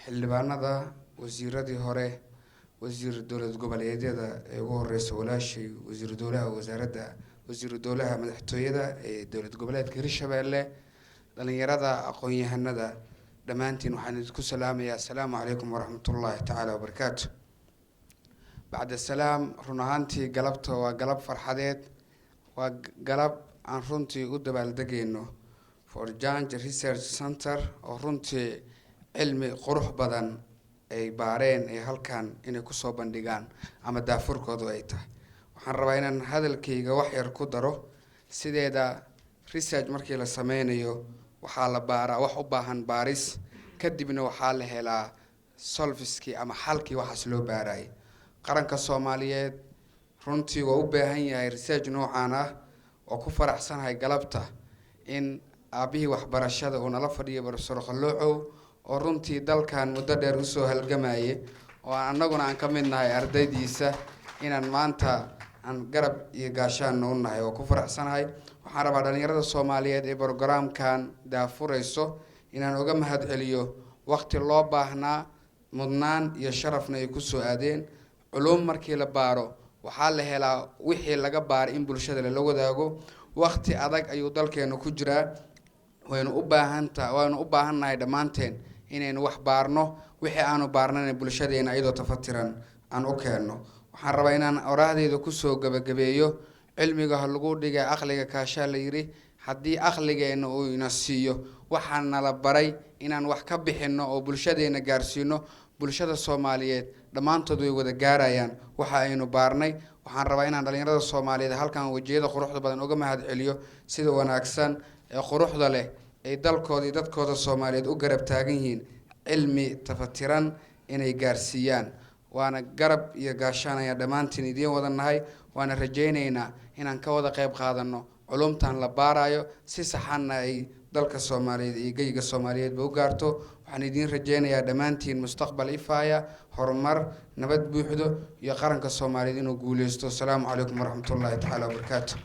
Xildhibaanada, wasiiradii hore, wasiir dowlad goboleedyada ee ugu horeysa walaashay wasiiru dowlaha wasaaradda, wasiiru dowlaha madaxtooyada ee dowlad goboleedka Hirshabeelle, dhalinyarada, aqoon-yahanada, dhammaantiin waxaan idinku salaamayaa asalaamu calaykum waraxmatullaahi tacaala wabarakaatu. Bacda salaam, run ahaantii galabta waa galab farxadeed, waa galab aan runtii u dabaaldegayno For Change Research Center oo runtii cilmi qurux badan ay baareen ee halkan inay kusoo bandhigaan ama daafurkoodu ay tahay. Waxaan rabaa inaan hadalkayga wax yar ku daro. Sideeda research markii la sameynayo, waxaa la baaraa wax u baahan baaris, kadibna waxaa la helaa solviskii ama xalkii waxaas loo baarayay. Qaranka Soomaaliyeed runtii waa u baahan yahay research noocaan ah. Oo ku faraxsanahay galabta in aabbihii waxbarashada uu nala fadhiyo, Professor Qaloocow, oo runtii dalkan muddo dheer usoo halgamaye, oo annaguna aan ka mid nahay ardaydiisa, inaan maanta aan garab iyo gaashaanna u nahay oo ku faraxsanahay. Waxaan rabaa dhalinyarada Soomaaliyeed ee programkan daafurayso inaan uga mahad celiyo. Waqti loo baahnaa, mudnaan iyo sharafna ay kusoo aadeen. Culuum markii la baaro, waxaa la helaa wixii laga baaray in bulshada lala wadaago. Waqti adag ayuu dalkeenu ku jiraa. Waynu u baahanta, waynu u baahannahay dhammaanteen inaynu wax baarno, wixii aanu baarnana bulshadeena iyadoo tafatiran aan u keenno. Waxaan rabaa inaan oraahdeyda kusoo gabagabeeyo: cilmiga ha lagu dhigay aqliga kaashaa la yidhi. Haddii aqligeena uu ina siiyo waxaa nala baray inaan wax ka bixinno oo bulshadeena gaarsiino, bulshada Soomaaliyeed dhammaantood way wada gaarayaan waxa aynu baarnay. Waxaan rabaa inaan dhalinyarada Soomaaliyeed halkan wejiyada quruxda badan uga mahad celiyo sida wanaagsan ee quruxda leh ay dalkooda iyo dadkooda Soomaaliyeed u garab taagan yihiin cilmi tafatiran inay gaarsiiyaan. Waana garab iyo gaashaan ayaan dhammaantiin idiin wada nahay, waana rajaynaynaa inaan ka wada qayb qaadano culumtan la baarayo, si saxanna ay dalka Soomaaliyeed iyo geyga Soomaaliyeedba u gaarto. Waxaan idiin rajaynayaa dhammaantiin mustaqbal ifaaya, horumar, nabad buuxdo iyo qaranka Soomaaliyeed inuu guuleysto. Asalaamu calaykum waraxmatullaahi tacaala wabarakaatu.